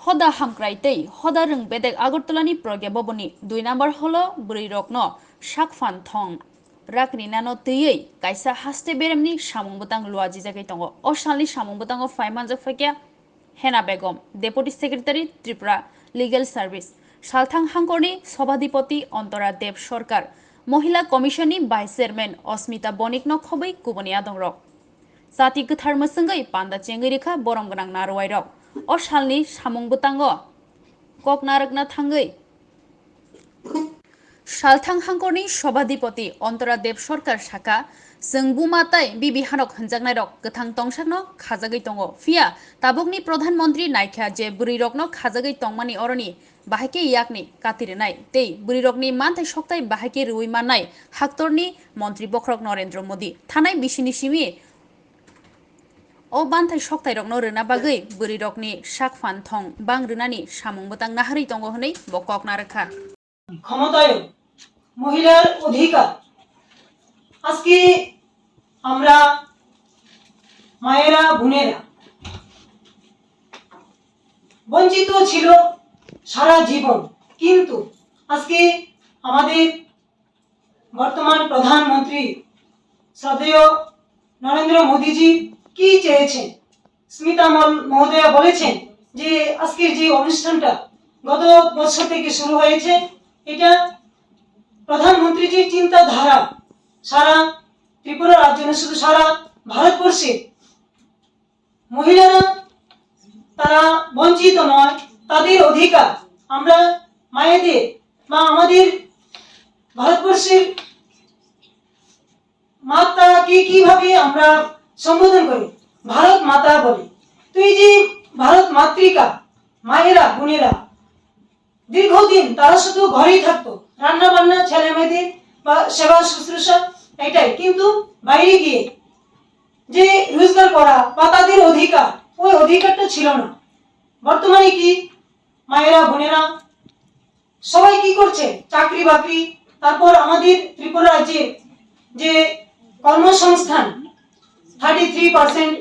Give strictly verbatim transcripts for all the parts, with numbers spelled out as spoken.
Hoda hamkrai tei hoda rwng bedek Agartala ni Pragya Bhavan ni dui number hall o bwrwi rok no sakphan thong rak rinano twiwi kaisa haste berem ni samung bwtang luajijagwi tongo. O sal ni samung bwtango phai manjak phaikha Hena Begum, Deputy Secretary, Tripura Legal Service, Salthang Hangkor ni Sobhadipoti Antara Dev Sarkar, Mohila Commission ni Vice Chairman Asmita Bonik no khobwi kubuni adong rok. Chati kwthar mwswngwi panda chengwi rikha borom gwnang narwai rok. O sal ni samung bwtango kok narwkna thangwi Salthang Hangkor ni Sobhadipoti Antara Dev Sarkar sakha, chwng buma tei bibi hanok hwnjaknai rok kwthang tongsak no khajagwi tongo, phiya tabuk ni Pradhan Mantri naikha je bwrwi rok no khajagwi tongmani oroni bahai khe yak ni kati rwnai tei bwrwi rok ni manthai sokthai bahai khe rwui mannai haktor ni Mantri bokhorok Narendra Modi thanai bisi ni simi o manthai sokthai rok no rwna bagwi bwrwi rok ni sakphan thong bang rwnani samung bwtang naharwi tongo hwnwi bo kok narwkha. ক্ষমতায়ন, মহিলার অধিকার। আজকে আমরা মায়েরা, বোনেরা বঞ্চিত ছিল সারা জীবন, কিন্তু আজকে আমাদের বর্তমান প্রধানমন্ত্রী শ্রদ্ধেয় নরেন্দ্র মোদীজি কি চেয়েছেন? স্মিতা মল-, মহোদয়া বলেছেন যে আজকের যে অনুষ্ঠানটা গত বছর থেকে শুরু হয়েছে, এটা প্রধানমন্ত্রীজির চিন্তাধারা সারা ত্রিপুরা রাজ্য নয়, শুধু সারা ভারতবর্ষে মহিলারা তারা বঞ্চিত নয়, তাদের অধিকার আমরা মায়েদের বা আমাদের ভারতবর্ষের মাতাকে কিভাবে আমরা সম্বোধন করি? ভারত মাতা বলি। তো এই যে ভারত মাতৃকা, মায়েরা, বোনেরা দীর্ঘদিন তারা শুধু ঘরেই থাকতো, রান্না বান্না, ছেলে মেয়েদের বা সেবা শুশ্রূষা, এটাই। কিন্তু বাইরে গিয়ে যে রোজগার করা বা তাদের অধিকার, ওই অধিকারটা ছিল না। বর্তমানে কি মায়েরা, বোনেরা সবাই কি করছে? চাকরি বাকরি, তারপর আমাদের ত্রিপুরা রাজ্যে যে কর্মসংস্থান, থার্টি থ্রি পার্সেন্ট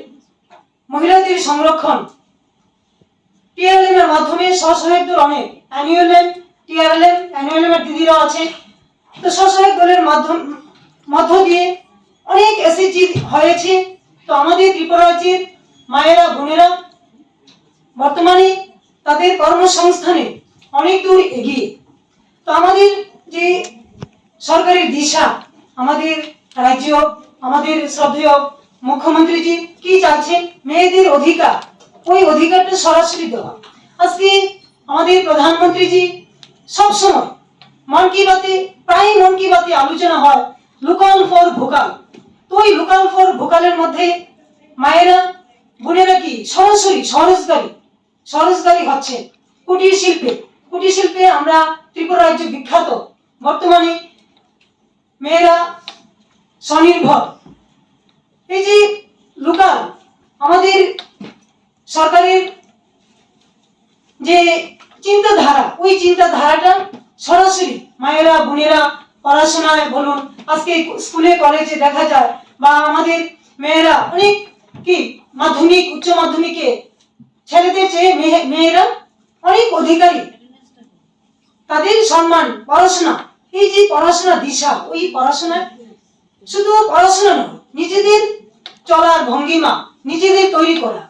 মহিলাদের সংরক্ষণ, টিআরএলএম এর মাধ্যমে স্বসহায়ক দল অনেক, এনইউএলএম, টিআরএলএম, এনইউএলএম এর দিদিরা আছে, তো স্বসহায়ক দলের মাধ্যম, মধ্য দিয়ে অনেক এসএইচজি হয়েছে। তো আমাদের ত্রিপুরা রাজ্যের মায়েরা, বোনেরা বর্তমানে তাদের কর্মসংস্থানে অনেক দূর এগিয়ে। তো আমাদের যে সরকারের দিশা, আমাদের রাজ্য, আমাদের শ্রদ্ধেয় মুখ্যমন্ত্রীজি কি চাইছেন, মেয়েদের অধিকার, ওই অধিকারটা সরাসরি দেওয়া। আজকে আমাদের প্রধানমন্ত্রীজি সবসময় মন কি বাতে, প্রায় মন কি বাতে আলোচনা হয় লোকাল ফর ভোকাল। তো ওই লোকাল ফর ভোকালের মধ্যে মায়েরা, বোনেরা কি সরাসরি স্বরোজগারি, স্বরোজগারি হচ্ছে কুটির শিল্পে। কুটির শিল্পে আমরা ত্রিপুরা রাজ্য বিখ্যাত। বর্তমানে মেয়েরা স্বনির্ভর। এই যে লোকাল, আমাদের সরকারের যে চিন্তাধারা, ওই চিন্তাধারাটা সরাসরি মায়েরা, বোনেরা পড়াশোনায় বলুন, আজকে স্কুলে কলেজে দেখা যায়, বা আমাদের মেয়েরা অনেক কি মাধ্যমিক, উচ্চ মাধ্যমিকে ছেলেদের চেয়ে মেয়ে-, মেয়েরা অনেক অধিকারী। তাদের সম্মান, পড়াশোনা, এই যে পড়াশোনা দিশা, ওই পড়াশোনা শুধু পড়াশোনা নয়, নিজেদের চলার ভঙ্গিমা নিজেদের তৈরি করা।